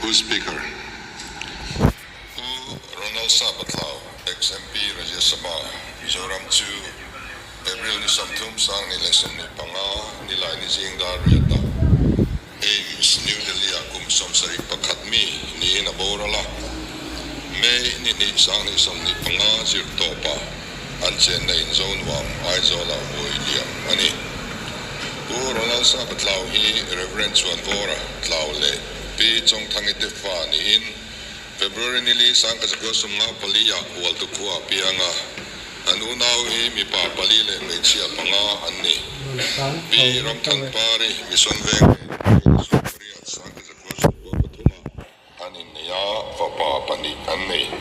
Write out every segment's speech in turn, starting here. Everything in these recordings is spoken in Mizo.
Pu Speaker, Pu Ronald Sapatlau, Ex-MP Rajya Sabha, Mizoram chu April ni 30 2025 Nilaini zing dar riatah AIIMS, New Delhi-ah kum 71 mi niin a boral a. May ni hnih 2025 zirtawpah an chenna in Zonuam, Aizawlah vawi liam a ni. Pu Ronald Sapatlau hi Rev. Chuanvawra Tlau leh Pi Chawngthangi te fa niin February ni li 1954-ah Hualtu khua a piang a, an unau hi mipa pali leh hmeichhia panga an ni. Pi Ramthanpari Mission Veng nen May ni 18 1993-ah an innei a, fapa pahnih an nei.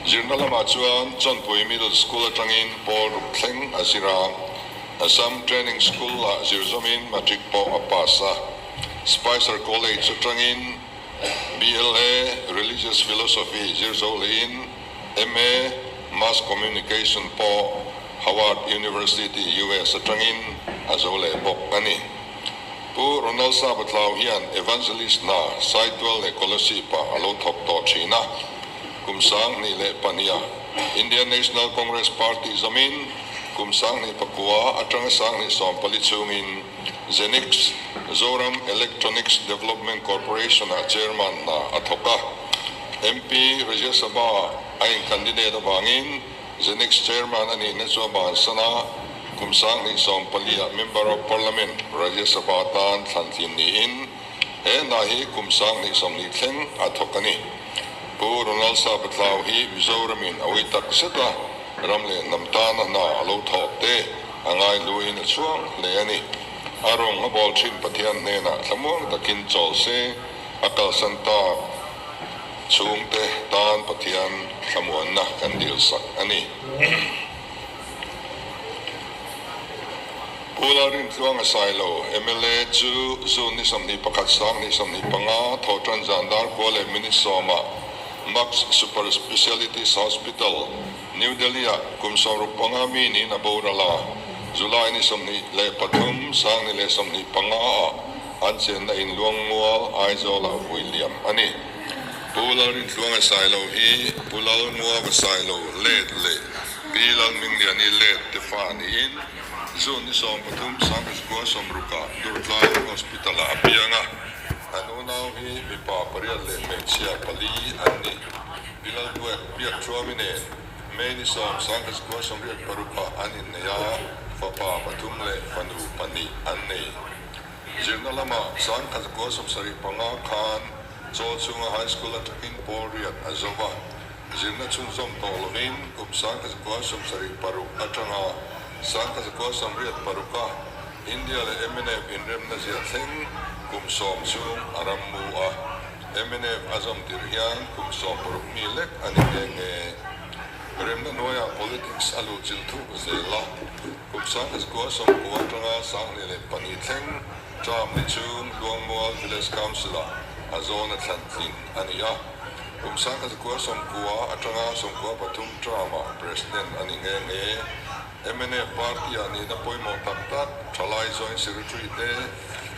Zirna lamah chuan Chawnpui Middle School atangin pawl ruk thleng a zir a, Assam Training School-ah zir zawmin matric pawh a pass a. Spicer College atangin BLA, Religious Philosophy, zir zo lehin MA, Mass Communication, pawh Howard University, US atangin a zo leh bawk a ni. Pu Ronald Sabatlau hian Evangelist hna Saitual leh Kolasib-ah a lo thawk tawh thin a. Kum 2002-ah Indian National Congress Party zawmin kum 2009 atanga 2014 chhungin Zenix, Zoram Electronics Development Corporation-ah chairman hna a thawk a. MP Rajya Sabha a in-candidate avangin Zenix chairman a nihna chu a bansan a, kum 2014-ah Member of Parliament Rajya Sabha tan thlantlin niin he hna hi kum 2020 thleng a thawk a ni. Pu Ronald Sapatlau hi Mizoramin a ui tak zet a, ram leh hnam tana hna a lo thawk te a ngaihluin a chhuang hle a ni. A rawng a bawl thin Pathian hnenah thlamuang takin chawl se, a kalsan tak chhungte tan Pathian thlamuanna kan dilsak a ni. Pu Lalrintluanga Sailo, mla chu June ni 21 2025 thawhtan zan dar kua leh minute sawmah Max Super Specialities Hospital, New Delhi-ah kum 65 mi niin a boral a, July ni 23 2025-ah an chenna in Luangmual, Aizawlah vui liam a ni. Pu Lalrintluanga Sailo hi Pu Lalmuava Sailo let leh Pi Lalhmingliani let te fa niin June ni 13 1960-ah Durtlang Hospital-ah a piang a, an unau hi mipa pariat leh hmeichhia pali an ni. Pi Lalduek biak thuami nen May ni 10 1986-ah an innei a, fapa pathum leh fanu pahnih an nei. Zirna lamah 1975 khan Chawl chhunga High School atangin pawl riat a zo va, zirna chhunzawm tawh lovin kum 1976 atanga 1986-a India leh mnf inremna zia thleng kum sawm chhung a ram mu a. Mnf a zawm tirh hian kum 16 mi lek a ni nghe nghe. Remna hnuaiah politics a luh chilh thuk zel a, kum 1990 atanga 2002 thleng term ni chhung Luangmual Village Council-ah a zawn a thlan tling a ni a. Kum 1990 atanga 93 term-ah President a ni nghe nghe. Mnf party-ah nihna pawimawh tak tak Thalai Joint Secretary te,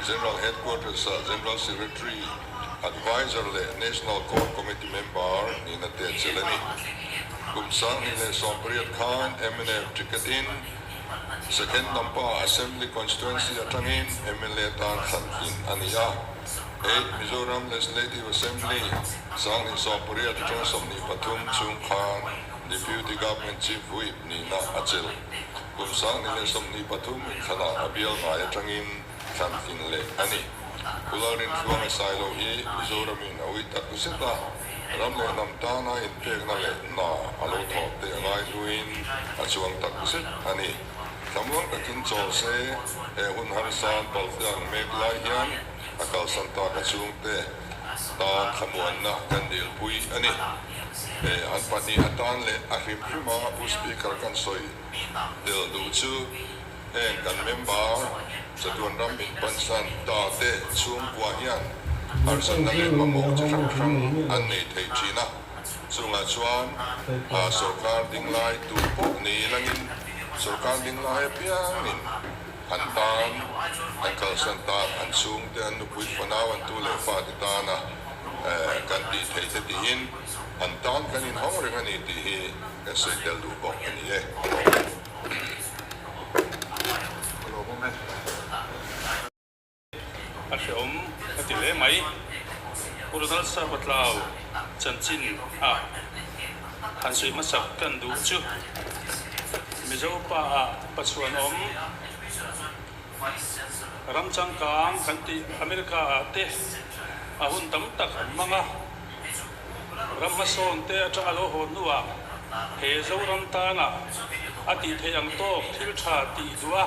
General Headquarters-ah General Secretary, Adviser leh National Core Committee member nihna te chelh a ni. Kum 2018 khan mnf ticket-in Second Dampa Assembly Constituency atangin mla tan thlan tlin a ni a. Eight Mizoram Legislative Assembly 2018 atanga 23 chhung khan Deputy Government Chief Whip nihna a chelh. Kum 2023 inthlanah a bial ngai atangin thlan tlin leh a ni. Pu Lalrintluanga Sailo hi Mizoramin a ui tak zet a, ram leh hnam tana inpekna leh hna a lo thawh te a ngai hluin a chuang tak zet a ni. Thlamuang takin chawl se, he hun harsan palhte ang mek lai hian a kalsan tak a chhungte tan thlamuanna kan dilpui a ni. An pahnih atan leh a hrim hrima Pu Speaker kan sawi tel duh chu heng kan member chatuan ram in pansan ta te chhungkua hian harsatna leh mamawh chi hrang hrang an nei thei thin a, chungah chuan sorkar dinglai tur pawh ni langin sorkar dinglai apiangin an tan an kalsan tan an chhungte an nupui fanau an tu leh fate tana. kan tih theih te tiin an tan kan inhawng reng a ni tih hi kan sawi tel duh bawk a ni e. Ka lawm awm e. A hreawm ka ti hle mai. Pu Ronald Sarpatlau chanchin a han sawi hmasak kan duh chu Mizo pa ah Pachuan awm ram changkang kan tih America ah te a hun tam tak an hmang a, ram hmasawn te atanga lo haw hnuah he Zoram tana a tih theih ang tawk thil tha tih duh a.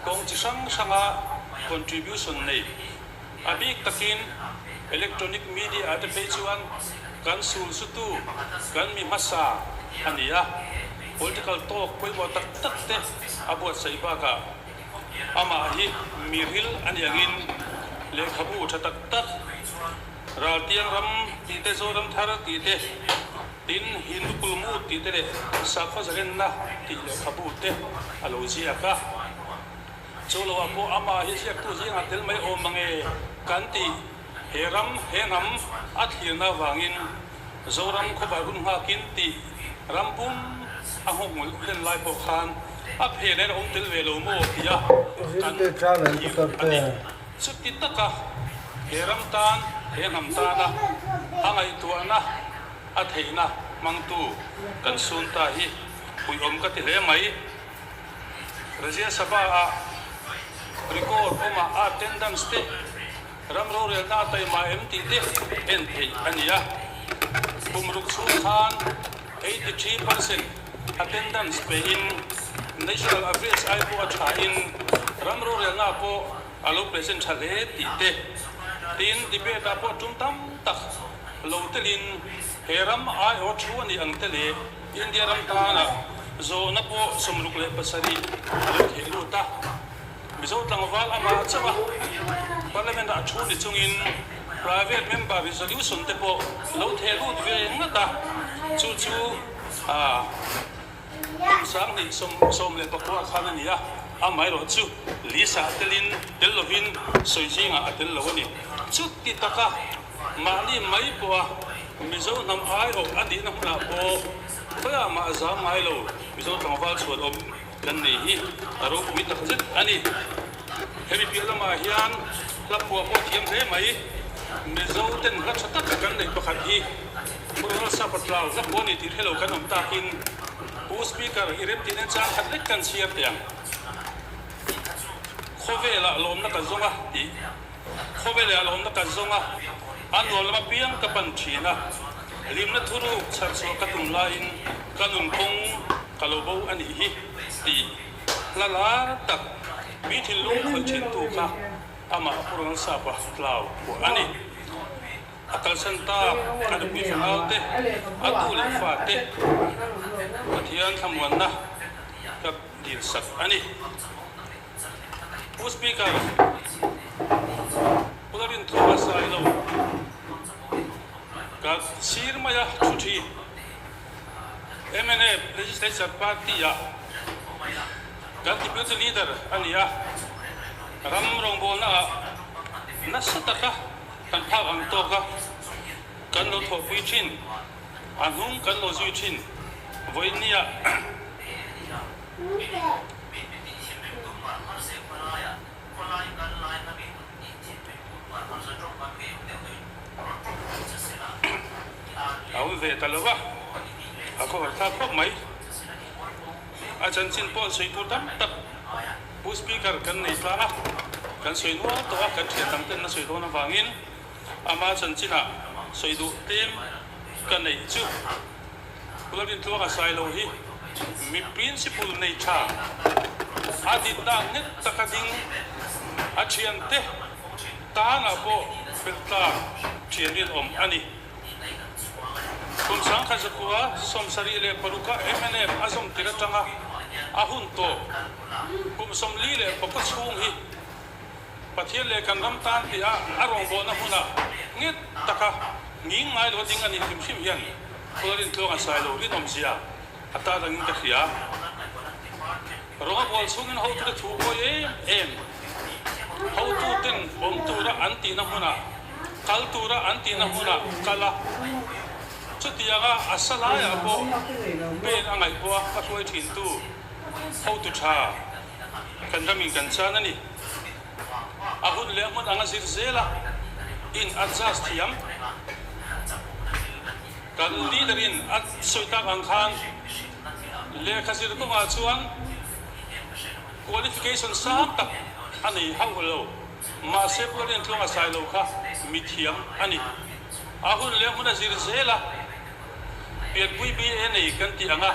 Kawng chi hrang hranga contribution nei, a bik takin electronic media ah te phei chuan kan sulsutu, kan mi hmasa a ni a, political talk pawimawh tak tak te a buatsaih bakah amah hi mi ril a ni angin lehkhabu tha tak tak, Raltiang ram tih te, Zoram thar tih te, Tin, Hindu kulmut tih te leh sakhaw zalenna tih lehkhabu te a lo ziak a. Chu loah pawh amah hi ziaktu zingah tel mai awm mange kan ti. He ram, he hnam a thlirna avangin Zoram khawvar hun nghakin tih ram pum a nghawk ngawlh len lai pawh khan a phen en a awm tel ve lo maw tia kan thlir a ni. Chuti taka he ram tan, he hnam tana a ngaihtuahna, A theihna hmangtu kan sun ta hi puiawm ka ti hle mai. Rajya Sabha ah record awmah a attendance te, ram rorelna a taima em tih te en theih a ni a. Kum ruk chhung khan 83% attendance pein national average ai pawh a tha in ram rorelna pawh a lo present tha hle tih te, tin debate ah pawh tum tam tak lo telin he ram aiawh thu a nih ang te leh India ram tana zawhna pawh 67 a lo theh lut a. Mizo tlangval amah chauh a Parliament ah thu ni chungin private member resolution te pawh lo theh lut ve ngat a, chu chu Kum 2019 khan a ni a, amaherawhchu Lisa telin tel lovin sawi zingah a tel lo a ni. Chuti taka mahni mai pawha Mizo hnam aiawh a nihna hmunah pawh khawiah mah a zam ngai lo. Mizo tlangval chhuan awm kan nei hi a ropui tak zet a ni. Hemi piah lamah hian hla phuah pawh thiam hle mai. Mizo ten hla tha taka kan neih pakhat hi Purunal Sapatlau hla phuah ni tih hrelo kan awm takin Pu Speaker i remtih nen chang khat lek kan chhiar teh ang. Khawvelah lawmna ka zawng a tih Khawvelah lawmna ka zawng a, a nuam lam apiang ka pan thin a, hlimna thuruk chhar chhuah ka tum laiin ka nun kawng ka lo bo a nih hi tih hla lar tak mi thinlung khawih thintu kha amah Purunal Sapatlau phuah a ni. A kalsan tak a nupui fanau te, a tu leh fa te Pathian thlamuanna ka dil sak a ni. Pu Speaker, Pu Lalrintluanga Sailo ka sir mai a thu thi. Mnf Legislature Party ah kan Deputy Leader a ni a, ram rawngbawlna ah nasa taka Kan phak ang tawk a, kan lo thawhpui thin, a hnung kan lo zui thin vawiin nia. A awm ve ta lo va, a khawhar thlak khawp mai. A chanchin pawh sawi tur tam tak Pu Speaker kan nei tlang a, kan sawi nual tawh a, kan thian dang ten a sawi dawn avangin ama chanchinah sawi duh tlem ka neih chu Pu Lalrintluanga Sailo hi mi principle nei tha, a dinna nghet taka ding, a thiante tanah pawh belh tlak thian rinawm a ni. Kum 1976 a mnf a zawm tir atanga a hun tawp kum 44 chhung hi Pathian leh kan ram tan tih a a rawngbawlna hmunah nghet taka nging ngai lo ding a nih hrim hrim hian Khualrintluanga Sailo rinawmzia a tarlangin ka hria. Rawng a bual chhungin hotute thu pawi em em hotuten awm tura an tihna hmunah. Kal tura an tihna hmunah kal a, chutianga a sa laiah pawh pen a ngaih pawha ka hruai thintu hotu tha kan ramin kan chan a ni. A hun leh hmun anga zir zela in adjust thiam. Kan leader in a sawi tak ang khan lehkha zir kawngah chuan qualification sang tak a nei hauh lo. Mahse Pualin tluang a sai lo kha mithiam a ni. A hun leh hmun a zir zel a, pianpui BA nei kan tih ang a,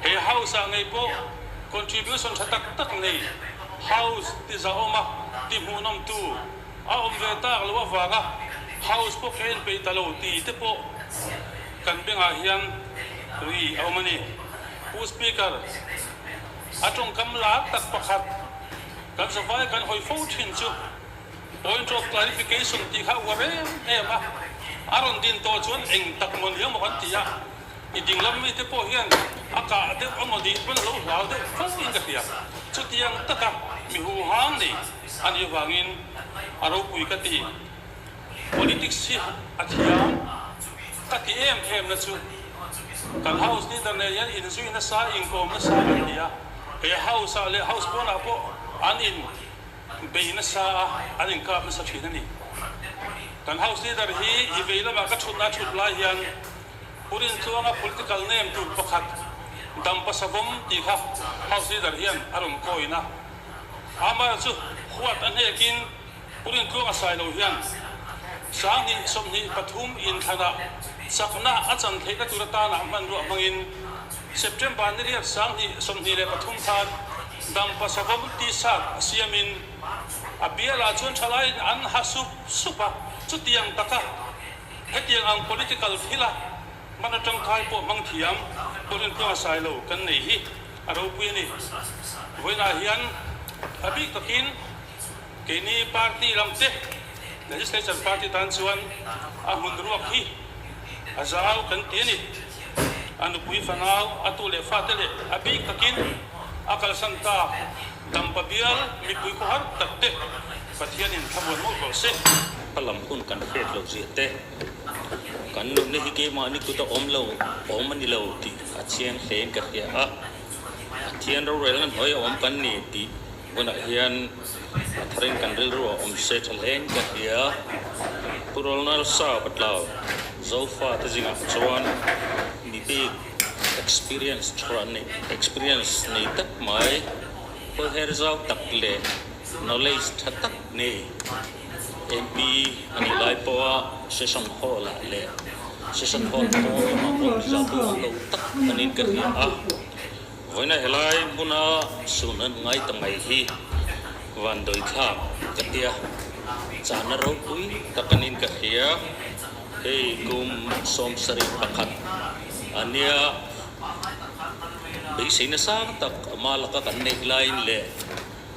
he house ah ngei pawh contribution tha tak tak nei house ti zahawm a ti hmuhnawm tu a awm ve tak lo avanga house pawh ka en peih ta lo ti te pawh kan bengah hian ri a awm a ni. Pu Speaker, a tawngkam lar tak pakhat Kan zavai kan hawi fo thin chu point of clarification tih kha a uar em em a, a rawn din tawh chuan eng tak maw ni emaw kan ti a, i dinglam mite pawh hian a kah deuh emaw nih pawn a lo hlau deuh fo in ka hria. Chutiang taka mi huhang nei a nih avangin a ropui ka ti. Politics hi a thiam ka ti em em na chu kan House leader nen hian inzui nasa, inkawm nasa an ni a, he House ah leh House pawnah pawh an in bei nasa a, an inkap nasa thin a ni. Kan House leader hi i vei lamah ka thutna thut lai hian Pu Rintluanga political name tur pakhat Dampa Savawm tih kha House leader hian a rawn coin a, amah chu huat a hnekin Pu Rintluanga Sailo hian 2024 inthlanah chakna a chan theihna tur atana hmanruah hmangin September ni riat 2023 khan Dampa Savawm T-shirt siamin a bialah chuan thalaiin an ha sup sup a, chutiang taka hetiang ang political thila hman atangkai pawh hmang thiam Pu Rintluanga Sailo kan nei hi a ropui a ni. Vawiinah hian a bik takin Keini party lam te, Legislature party tan chuan a hmun ruak hi a zau kan ti a ni. A nupui fanau, a tu leh fate leh a bik takin a kalsan tak Dampa bial mipui khawhar tak te Pathianin thlamuan mawlh rawh se. Ka lam hun kan hriat loh zia te, kan nunna hi keimahni kut a awm lo, awm a ni lo tih a chiang hlein ka hria a. Pathian rorelna hnuai a awm kan ni tih Hunah hian a tharin kan rilru a awm se tha hlein ka hria. Pu Ronald Sa Patlau, Zofa te zingah chuan mi bik experience tha nei experience nei tak mai, hawiher zau tak leh knowledge tha tak nei MP a nih lai pawha session hall ah leh session hall pawn lamah pawh mi zahpui awm lo tak a niin ka hria a. Vawiina helai hmuna sun an ngai ta mai hi vandawi thlak ka tia, chahna ropui tak anin ka hria. Hei kum 71 a nia, beiseina sang tak ama laka kan neih laiin leh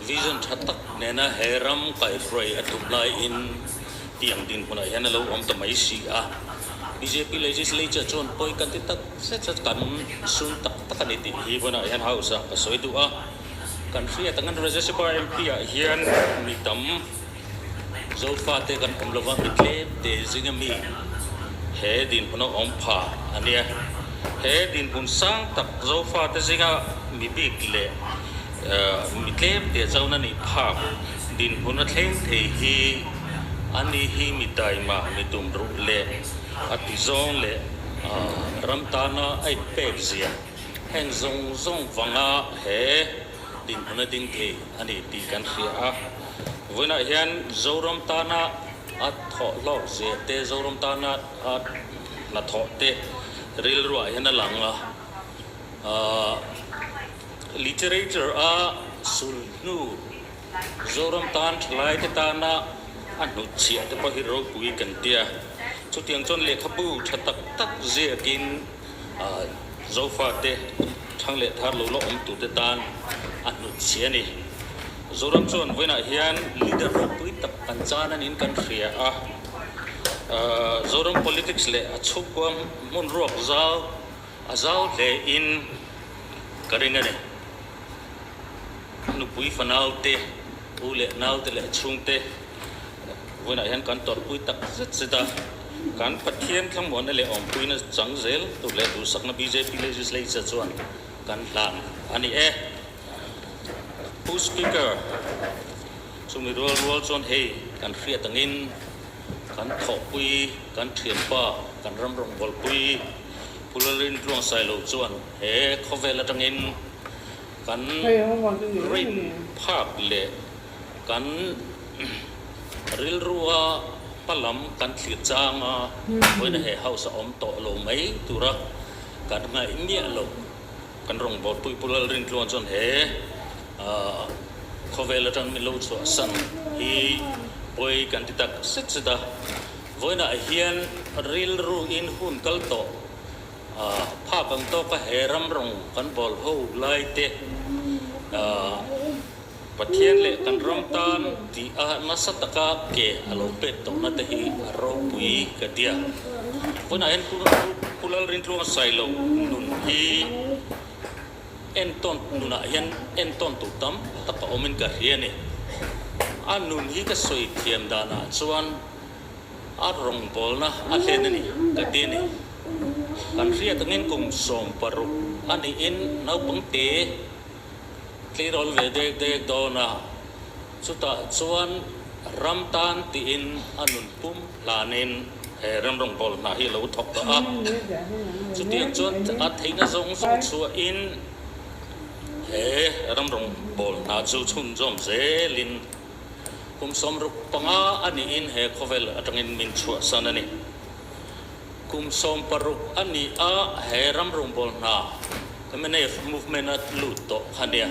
vision tha tak nena he ram kaihhruai a tum laiin tiang dinhmunah hian a lo awm ta mai si a. Bjp legislature chuan pawi kan ti tak zet zet kan sun tak tak a ni tih hi vawnah hian House ah ka sawi duh a. Kan hriat ang an Rajya Sabha MP ah hian mi tam Zofate kan awm lova mi tlem te zinga mi he dinhmun a awm pha a nia. He dinhmun sang tak Zofate zinga mi bik leh mi tlem te chauhna nih phak dinhmun a thleng thei hi a ni hi mi taima mi tum ruh leh a ti zawng leh ram tana a inpek zia heng zawng zawng vanga he dinhmun a ding thei a ni tih kan hria a. Vawiinah hian Zoram tana a thawh hlawk zia te, Zoram tana a hnathawh te rilruah hian a lang a. Literature a sulhnu Zoram tan thalaite tana a hnutchhiah te pawh hi ropui kan tia. Chutiang chuan lehkhabu tha tak tak ziakin Zofate thang leh thar lo la awm turte tan a hnutchhiah a ni. Zoram chuan vawiinah hian leader ropui tak kan chan a niin kan hria a. Zoram politics leh a chhungkua hmun ruak zau a zau hlein ka ring a ni. Nupui fanaute, u leh naute leh chhungte. Vawiinah hian kan tawrhpui tak zet zet a, kan Pathian thlamuanna leh awmpuina chang zel tur leh duhsakna bjp Legislature chuan kan hlan a ni e. Pu Speaker, chumi rual rual chuan hei kan hriat angin kan thawhpui, kan thianpa, kan ram rawngbawlpui Pu Lalrin Tluangsailo chuan he khawvel atangin kan rate phak leh kan rilrua hmalam kan thlir chang a, vawiina he house a awm tawh lo mai tura kan ngaih miah lo. Kan rawngbawlpui Pu Lalrintluan chuan he khawvel atang min lo chhuahsan hi pawi kan ti tak zet zet a, vawiinah hian rilruin hun kal tawh Phak ang tawka he ram rawng kan bawl ho lai te Pathian leh kan ram tan tih a nasa taka ke a lo pek tawhna te hi a ropui ka tia. Vawiinah hian Pu Lalrintluanga Sailo nun hi entawn nunah hian entawn tur tam tak a awmin ka hria a ni. A nun hi ka sawi thiam danah chuan A rawngbawlna a hlen a ni, ka ti a ni. Kan hriat angin kum 16 a niin naupangte tleirawl ve dek dek dawn a, chutah chuan ram tan tiin a nun pum hlanin he ram rawngbâwl hna hi a lo thawk tawh a. Chutiang chuan a theihna zawng zawng chhuahin he ram rawngbâwl hna chu chhunzawm zelin Kum 65 a niin he khawvel atangin min chhuahsan a ni. Kum 16 a ni a, he ram rawngbâwl hna mnf movement a lut tawh kha nia.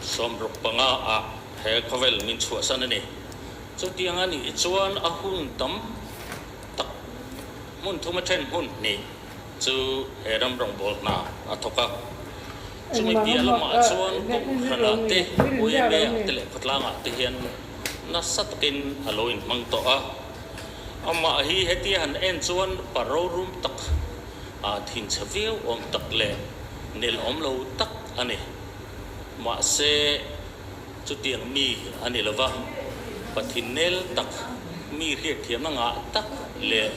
65 ah he khawvel min chhuahsan a ni. Chutiang a nih chuan a hun tam tak hmun thum a then hmun hnih chu he ram rawngbâwl hna a thawk a. Chumi piah lamah chuan Kohhranah te, YMA-ah te leh khawtlangah te hian nasa takin a lo inhmang tawh a. Amah hi hetia han en chuan pa rorum tak, thinchhe viau awm tak leh nel awm lo tak a ni. Mahse, chutiang mi a ni lo va, pa thinnel tak, mi hriatthiamna ngah tak leh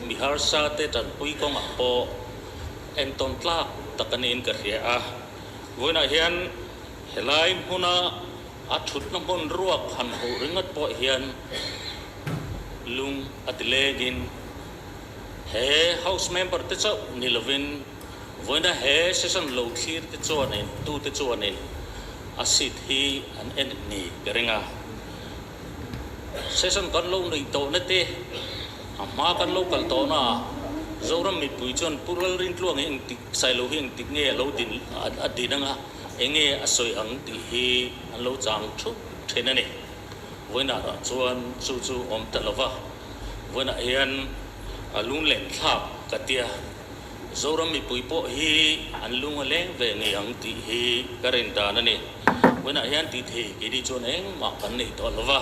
mi harsa te tanpui kawngah pawh Entawn tlak tak a niin ka hria a, vawiinah hian helai hmuna a thutna hmun ruak han hmuh ringawt pawh hian lung a ti lengin he House member te chauh ni lovin vawiina he session lo thlir te chuanin tute chuanin a seat hi an en ni ka ring a. Session kan lo neih tawhna te, a hma kan lo kal tawhna ah Zoram mipui chuan Pu Lalrintluang hi engtik, Sailo hi engtik nge a lo din, a din anga enge a sawi ang tih hi an lo chang thup thin a ni. Vawiinah rah chuan chu chu awm ta lova, vawiinah hian a lunglen thlak ka tia. Zoram mipui pawh hi an lung a leng ve ngei ang tih hi ka rin dan a ni. Vawiinah hian tih thei keini chuan engmah kan nei tawh lo va,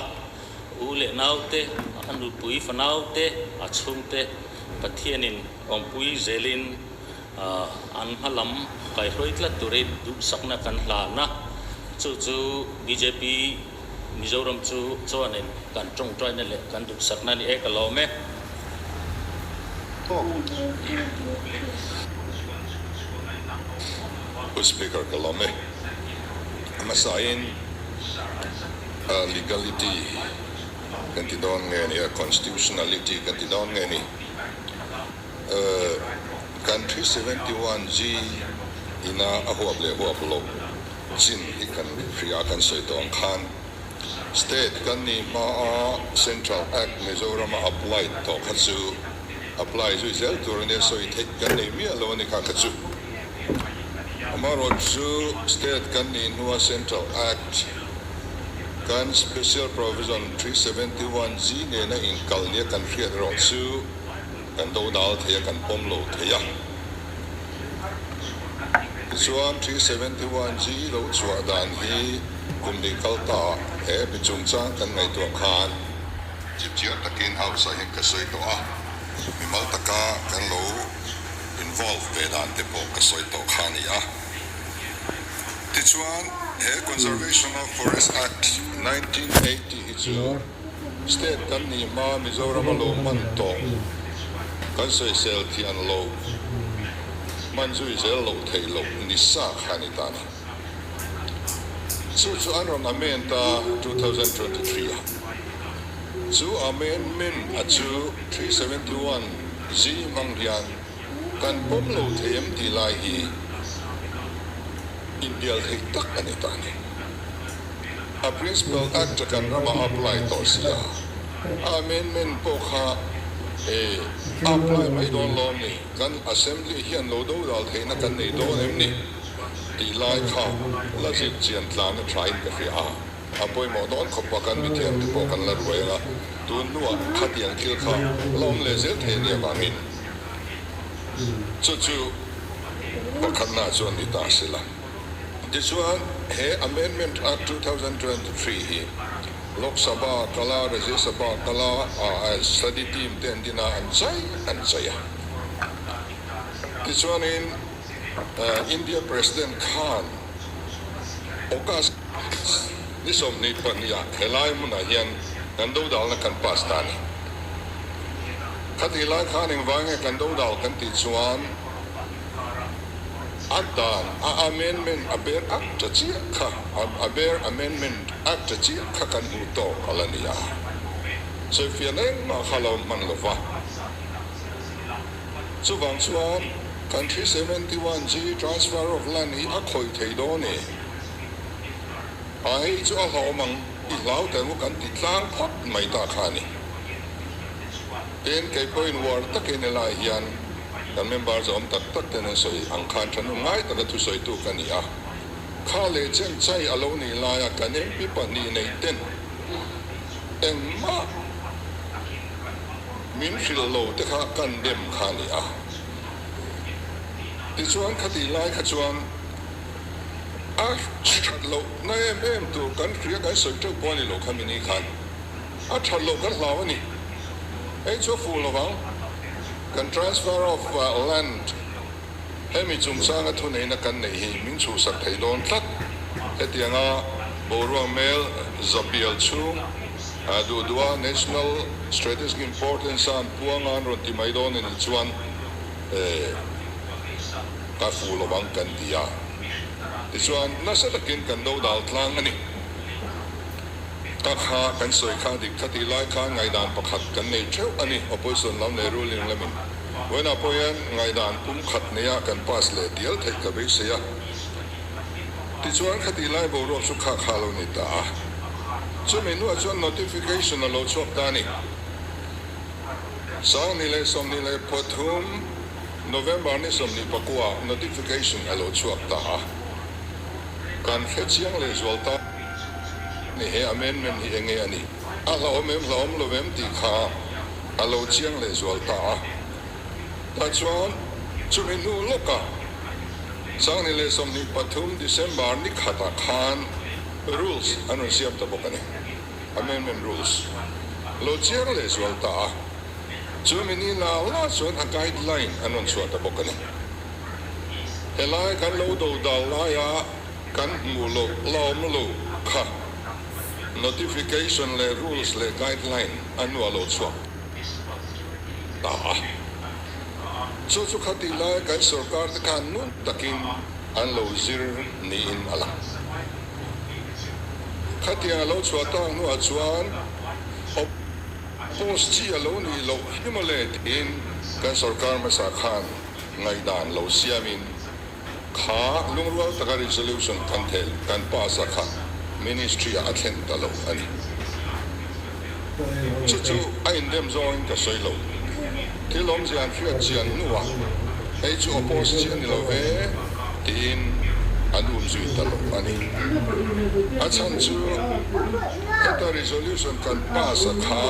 u leh naute, a nupui fanaute, a chhungte Pathianin awmpui zelin an hma lam kaihruai tlat turin duhsakna kan hlan a, chu chu bjp Mizoram chu chuanin kan tawngtaina leh kan duhsakna a ni e ka lawm e. Pu Speaker ka lawm e. A hmasain legality kan ti dawn nge ni a, constitutionality kan ti dawn nge ni. Kan 371G ina a huap leh huap loh chin hi kan hria kan sawi tawh ang khan State kan nih hmaa Central Act Mizorama applied tawh kha chu apply zui zel tur a nia sawi theih kan nei miah lo a ni kha kha chu. Amaherawhchu State kan nih hnua Central Act kan Special Provision 371G nena inkal nia kan hriat erawh chu kan do dal thei a, kan pawm lo thei a. Tichuan, 371G lo chhuah dan hi kum hnih kal ta he mi chungchang kan ngaihtuah khan chipchiar takin House ah hian ka sawi tawh a, mimal taka kan lo involve ve dan te pawh ka sawi tawh kha a ni a. Tichuan, he Conservation of Forest Act 1980 hi chu. State kan nih hma Mizoram a lo hman tawh kan sawisel thian lo, hman zui zel loh theih loh ni sa kha a ni ta a ni. Chu chu an rawn amend a 2023 ah. Chu amendment a chu 371 G hmang hian kan pawm lo thei em tih lai hi inbial theih tak a ni ta a ni. A Principal Act a kan rama apply tawh si a, a amendment pawh kha e apply mai dawn lawm ni, kan Assembly hian lo dodal theihna kan nei dawn em ni tih lai kha la zir chian tlan a thain ka hria a, a pawimawh dawn khawp a, kan mithiam te pawh kan la ruai ang a, tun hnuah khatiang thil kha la awm leh zel thei a nih avangin chu chu pakhatna chuan ni ta sela. Tichuan, he Amendment Act 2023 hi Lok Sabha kala, Rajya Sabha kala a study team te an din a, an chai an chai a. Tichuanin, India President khan August ni 22 ah helai hmunah hian kan dodalna kan pass ta a ni. Khatih lai khan engvang nge kan dodal kan tih chuan, A dan a amendment a ber Act a chiah kha a ber amendment Act a chiah kha kan hmuh tawk a la ni a. Sawifiahna engmah kha lo hman lo va. Chuvang chuan kan 371G transfer of land hi a khawih thei dawn e. A hei chu a hlauhawm ang i hlau ta emaw kan ti tlang phawt mai ta kha a ni. Tin, kei pawhin uar takin helai hian kan member zawm tak tak ten an sawi ang khan thanawm ngai taka thusawitu ka ni a. Kha leh chen chai a lo nih laia kan MP pahnih neih ten engmah min hrilh lo te kha kan dem kha a ni a. Tichuan khatih lai kha chuan a that loh na em em tur kan hria kan sawi teuh pawh a ni lo kha mini khan. A that loh kan hlau a ni. Hei chu a fuh lo vang. Kan transfer of land hemi chungchanga thuneihna kan neih hi min chhuhsak thei dawn tlat. Hetianga boruak mel zapial chhung duh duha national strategic importance a an puanga an rawn ti mai dawn a nih chuan ka fuh lo vang kan ti a. Tichuan nasa takin kan dodal tlang a ni. Ka kha kan sawi kha dik kha tih lai khan ngaihdan pakhat kan nei theuh a ni, opposition lam leh ruling lamin. Vawiinah pawh hian ngaihdan pum khat neia kan pass leh dial theih ka beisei a. Tichuan kha tih lai boruak chu kha kha lo ni ta a. Chumi hnuah chuan notification a lo chhuak ta a ni. 2023 November ni 24 ah notification a lo chhuak ta a. Kan hre chiang leh zual ta ni he amendment hi enge a nih? A hlauhawm em hlauhawm lo em tih kha a lo chiang leh zual ta a. Tah chuan chumi hnu lawkah 2023 December ni khatah khan rules an rawn siam ta bawk a ni, amendment rules lo chiang leh zual ta a. Chumi ni la la chuan a guideline an rawn chhuah ta bawk a ni. Helai kan lo do dal laia kan hmuh loh la awm lo kha notification leh rules leh guideline a hnuah lo chhuak ta a. Chu chu khatih lai kan sorkar te khan ngun takin an lo zir niin a lang. Khatiang a lo chhuah tak hnuah chuan oppose chi a lo nih loh hi mawle tiin kan sorkar hmasa khan Ngaihdan lo siamin kha lungrual taka resolution kan thel kan pass a kha ministry ah a thlen ta lo a ni. Chu chu a indem zawngin ka sawi lo. Thil awmzia an hriat chian hnuah hei chu oppose chi a ni lo ve tiin an um zui ta lo a ni. A chhan chu heta resolution kan pass a kha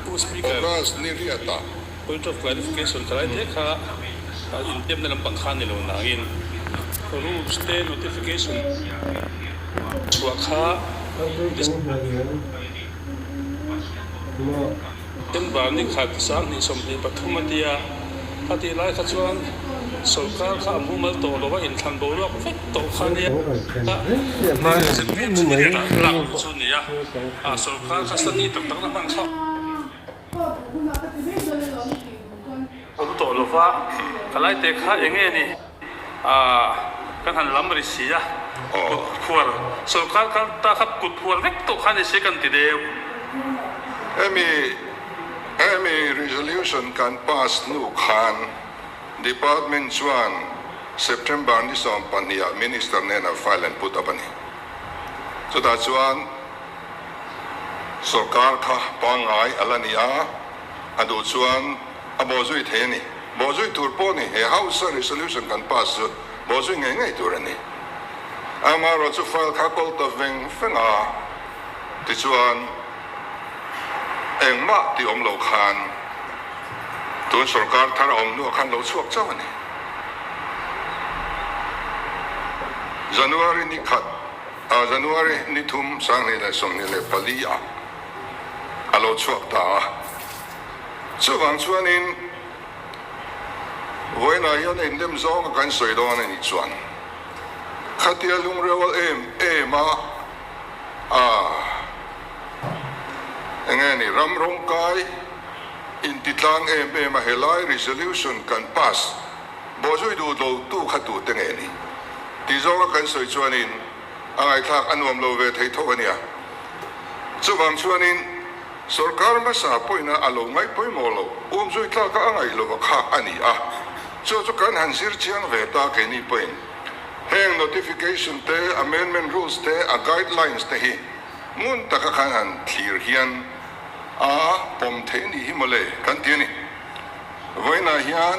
Pu Speaker, August ni riatah. Point of clarification thalai te kha intemna lampang kha ni lo nangin rules te notification chhuah kha December ni khat 2023 a tia, kha tih lai kha chuan. Sawrkar kha a mumal tawh lo a, inthlan boruak vek tawh kha nia. Zpm chu riat ah lak luh chu nia, sawrkar kha study tak tak na hman kha awm tawh lo va, ka laite kha eng nge ni kan han lam ri si a, kut phuar sawrkar kal ta kha kut phuar vek tawh kha ni se kan ti deuh. Hemi hemi resolution kan pass hnu khan Department chuan September ni 12 ah Minister hnenah file an put up a ni. Chutah chuan sawrkar kha pangngai a la ni a, a duh chuan a bawhzui thei a ni. Bawhzui tur pawh ni, he House a resolution kan pass chu bawhzui ngei ngei tur a ni. Amaherawh chu file kha kawl ta veng veng a, tichuan engmah tih awm lo khan tun sawrkar thar a awm hnuah khan lo chhuak chauh a ni. January ni khat ah January ni thum 2024 ah a lo chhuak ta a, chuvang chuanin vawiinah hian indem zawnga kan sawi dawn a nih chuan khatia lungreual em em a ah enge ni ram rawngkai intitlang em em a helai resolution kan pass bawhzui duh lo tu kha tute nge ni tih zawnga kan sawi chuanin a ngaihthlak a nuam lo ve thei tho a nia. Chuvang chuanin sorkar hmasa pawhina a lo ngaih pawimawh lo umzui tlaka a ngaih lova kha a ni a, chu chu kan han zir chiang ve ta keini pawhin heng notification te, amendment rules te, a guidelines te hi ngun taka khan han thlir hian a pawm theih ni hi mawle kan ti a ni. Vawiinah hian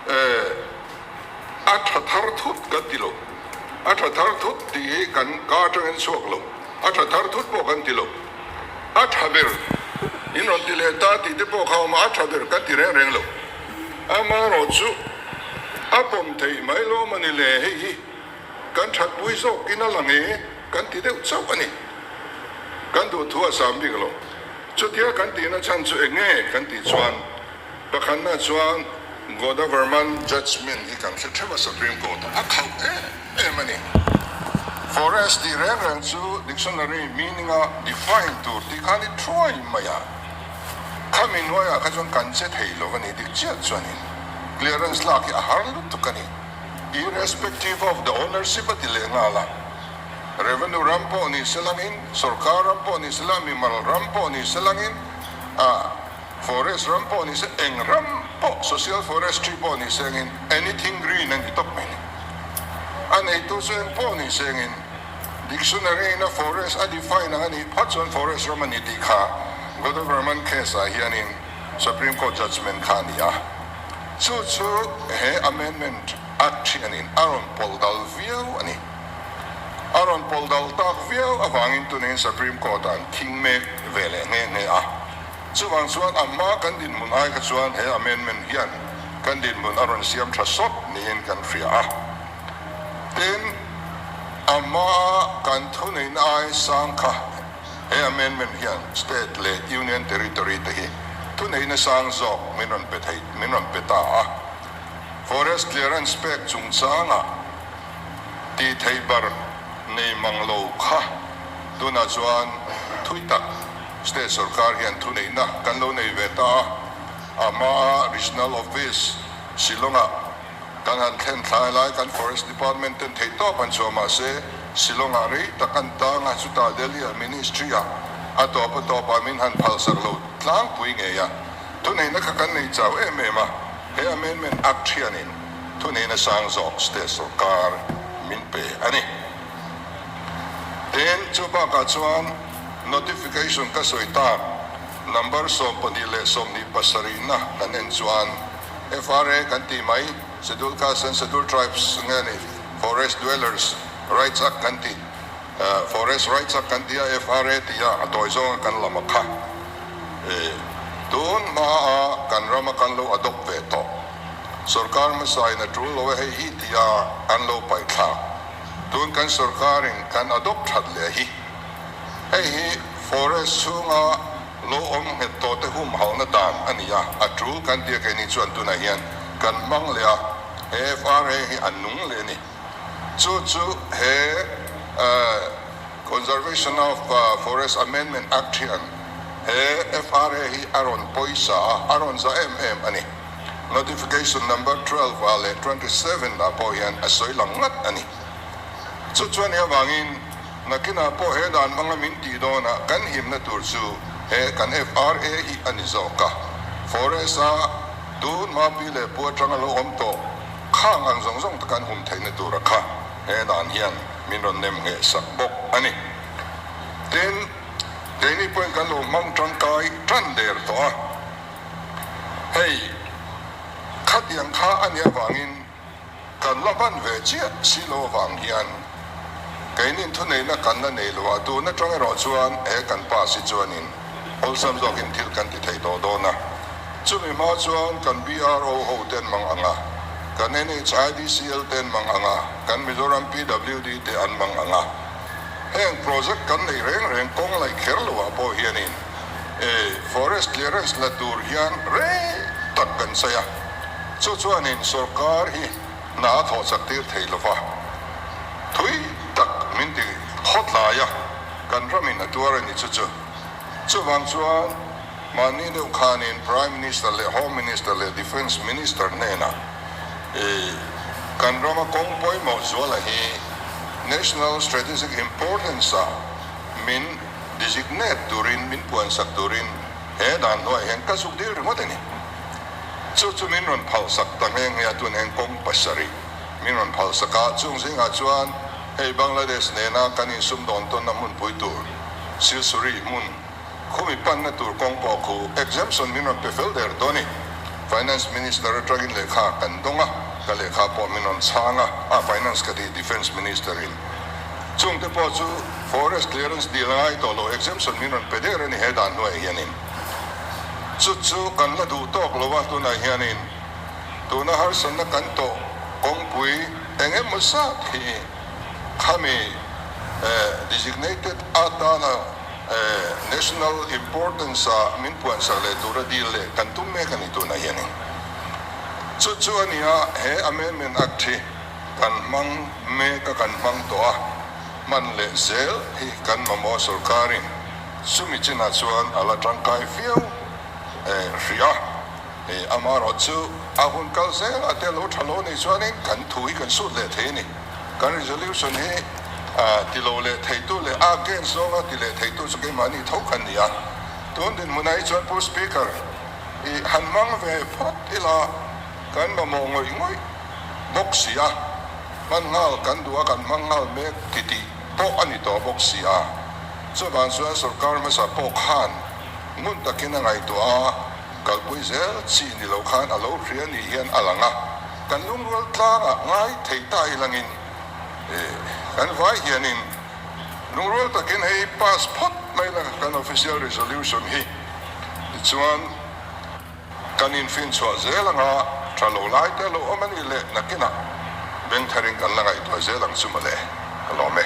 eh a tha thar thut kan ti lo, a tha thar thut tih hi kan ka atangin chhuak lo, a tha thar thut pawh kan ti lo, a tha ber in rawn ti leh ta tih te pawh kha awm a, a tha ber kan ti reng reng lo. Amaherawhchu a pawm theih mai lawm a ni le, hei hi kan thatpui zawkin a lang e kan ti deuh chauh a ni. Kan duhthu a sam bik lo. Chutia kan tihna chhan chu eng nge kan tih chuan pakhatna chuan Godavarman judgement hi kan hre theuh a Supreme Court ah a khauh em em a ni. Forest tih reng reng chu dictionary meaning a define tur tih khan i thuai mai a. Khami hnuaiah kha chuan kan che thei lo a ni dik chiah chuanin clearance lak hi a har lutuk a ni. Irrespective of the ownership a ti leh nghal a. Revenue ram pawh ni se langin, sorkar ram pawh ni se la, mimal ram pawh ni se langin, ah forest ram pawh ni se, eng ram pawh social forestry pawh ni se angin anything green a ni tawp mai ni. A neitu chu eng pawh ni se angin dictionary in a forest a define ang a nih phawt chuan forest ram a ni tih kha Godavarman case ah hianin Supreme Court judgement kha a ni a. Chu chu he amendment Act hianin a rawn pawlh dal viau a ni. A rawn pawlh dal tak viau avangin tunin Supreme Court ah an thing mek ve leh nghe nghe a. Chuvang chuan a hma kan dinhmun ai kha chuan he amendment hian kan dinhmun a rawn siam tha sawt niin kan hria a. Tin, a hmaa kan thuneihna ai sang kha he amendment hian State leh Union Territory te hi thuneihna sang zawk min rawn pe thei min rawn pe ta a. Forest clearance pek chungchangah tih theih bar nei mang lo kha tunah chuan thui tak state sorkar hian thuneihna kan lo nei ve ta a, a hmaa Regional Office Shillong-ah kan han thlen thlai lai kan Forest Department ten theihtawp an chhuah mahse Shillong-ah rei tak an tang a, chutah Delhi-ah Ministry-ah a tawp a tawpah min han phalsak lo tlangpui ngei a. Thuneihna kha kan nei chau em em a, he Amendment Act hianin thuneihna sang zawk state sorkar min pe a ni. Tin, chu bakah chuan notification ka sawi tak number 12 na kan en chuan FRA kan tih mai, Scheduled Castes and Scheduled Tribes nge ni, Forest Dwellers Rights Act kan tih, Forest Rights Act kan tih a, FRA tih a, a tawi zawnga kan lam a kha. Tun hmaa kan rama kan lo adopt ve tawh. Sorkar hmasain a tul lo e hei hi tia an lo paih thlak. Tun kan sorkarin kan adopt that leh hi. Hei hi forest chhunga lo awm nghet tawh te humhalhna dan a ni a, a tul kan tia keini chuan tunah hian kan hmang leh a. He FRA hi a nung leh a ni. Chu chu he Conservation of Forest Amendment Act hian he FRA hi a rawn pawisa a, a rawn za em em a ni. Notification number 12 ah leh 27 ah pawh hian a sawi lang ngat a ni. Chu chuan hi avangin nakinah pawh he dan hmanga min tih dawnah kan himna tur chu he kan FRA hi a ni zawk a. Forest a tun hma pi leh pu atanga lo awm tawh khang ang zawng zawng te kan hum theihna tura kha he dan hian min rawn nem ngheh sak bawk a ni. Tin, keini pawhin kan lo hmang tangkai tan der tawh a. Hei, khatiang kha a nih avangin kan la hman ve chiah si lo avang hian keinin thuneihna kan la nei lo a, tun atang erawh chuan he kan pass hi chuanin awlsam zawkin thil kan ti thei tawh dawn a. Chumi hma chuan kan BRO ho ten mang ang a, kan NHIDCL ten mang ang a, kan Mizoram PWD te an mang ang a. Heng project kan nei reng reng kawng laih kher lo ah pawh hianin e forest clearance la tur hian rei tak kan sawi a, chu chuanin sorkar hi hna a thawh chak tir thei lo va, thui tak min ti khawt lai a, kan ramin a tuar a ni chu chu. Chuvang chuan mahni deuh khanin Prime Minister leh Home Minister leh Defence Minister hnenah e kan rama kawng pawimawh zuala hi National Strategic Importance ah min designate turin, min puansak turin he dan hnuaiah hian ka zuk dil ringawt a ni. Chu chu min rawn phalsak ta nghe nghe a, tun eng kawng pasarih min rawn phalsak a, chung zingah chuan hei Bangladesh nena kan insumdawn tawnna hmunpui tur Silsuri hmun khumi panna tur kawng pawh khu exemption min rawn pe fel der tawh a ni. Finance Minister atangin lehkha kan dawng a, ka lehkha pawh min rawn chhang a, ah Finance ka tih Defence Minister in chungte pawh chu Forest clearance dil a ngai tawh lo, exemption min rawn pe der a ni he dan hnuaiah hianin. Chu chu kan la duh tawk lo a, tunah hianin tuna harsatna kan tawh kawngpui eng emaw zat hi khami designated atana national importance ah min puansak leh tura dil leh kan tum mek a ni tunah hianin. Chu chu a ni a, he amendment act hi kan hmang mek a, kan hmang tawh a. Hman leh zel hi kan mamawh sorkarin chumi chinah chuan a la tangkai viau hrih a, amaherawh chu a hun kal zelah te lo tha lo nih chuanin kan thu hi kan sut leh thei a ni. Kan resolution hi ti lo leh theitu leh a against zawnga ti leh theitu chu keimahni tho kan ni a, tun dinhmunah hi chuan Pu Speaker i han hmang ve phawt ila kan mamawh ngawih ngawih bawk si a. Hman nghal kan duh a, kan hmang nghal mek ti tih pawh a ni tawh bawk si a. Chuvang chuan sorkar hmasa pawh khan ngun takin a ngaihtuah a, kalpui zel chi ni lo khan a lo hria nih hian a lang a. Kan lungrual tlangah ngai thei ta ilangin kan vai hianin lungrual takin hei pass phawt mai la kan official resolution hi tichuan, Kan infinchhuah zel anga tha lo lai te lo awm a nih leh nakinah beng tharin kan la ngaihtuah zel ang chu mawle, ka lawm e.